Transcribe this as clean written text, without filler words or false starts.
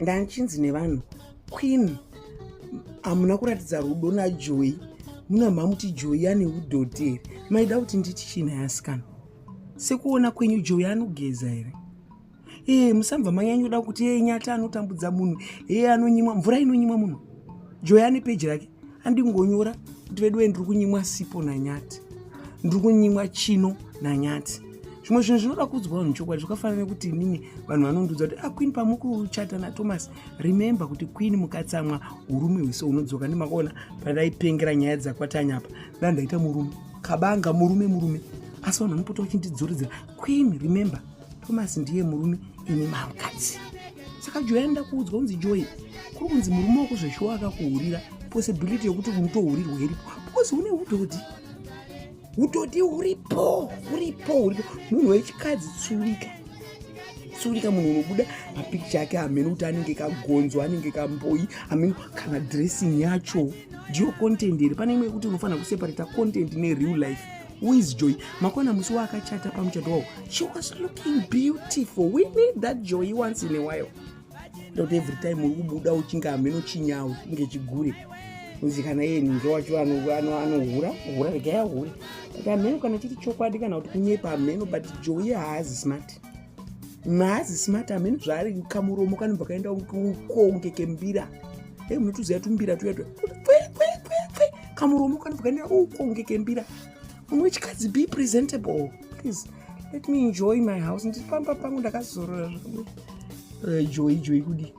Ndanchinzi nevanhu, "Queen, hamuna kuratidza rudo naJoy, muna mamuti Joy ane udhodhi here?" Maida kuti nditi chii asikana? Sekuona kwenyu, Joy anogeza here? Ee, musambva manyanyoda kuti e Nyati anotambudza munhu, e anonyimwa mvura inonyimwa munhu. Joy ane peji rake, andingonyora kuti, "Veduwe, ndiri kunyimwa sipo naNyati, ndiri kunyimwa chino naNyati." Zvimwe zvinhu zvinoda kuudzwa vanhu chokwadi. Zvakafanana nekuti inini vanhu vanondiudza kuti, "Ah, Queen, pamukuchata naThomas, remember kuti Queen mukatsamwa urume hwese hunodzoka." Ndimakaona pandaipengera nyaya dzakwatanyapa, ndandaita murume kabanga, murume murume, asi vanhu vanopota vachindidzoredzera, "Queen, remember Thomas ndiye murume, ini mamukadzi." Saka Joy anoda kuudzwa kunzi, "Joy, kuri kunzi murume wako zveshuwa akakuhurira." Possibility yekuti unotohurirwa iripo because une udhodhi. Udhodhi huripo, huripo, huripo. Munhu wechikadzi, tsurika, tsurika. Munhu unobuda mapikicha ake, hamene kuti anenge kagonzo, anenge kamboi, hamene kana dressing yacho ndiyo content here. Pane imwe yekuti unofanira kuseparata content nereal life. Who is Joy? Makona musi waakachata, pamuchato wavo, she was looking beautiful. We need that Joy once in a while, kuti every time uri kubuda uchinge hameno chinyau, kunge chigure, kunzi kana iye ninge wacho anohura hura, regai ahure. But hameno kana chiri chokwadi kana kuti kunyepa, hameno. But Joy haazi smart, haazi smart. Hameno zvaari, kamuromo kanobva kaenda ukonge kembira. E, munotoziva tumbira tuya tuya, kwe kwe kwe kwe, kamuromo kanobva kaenda ukonge kembira. Munhu wechikadzi, be presentable, please. Let me enjoy my house. Ndiri pamba pangu, ndakazorora. Joy, Joy kudi.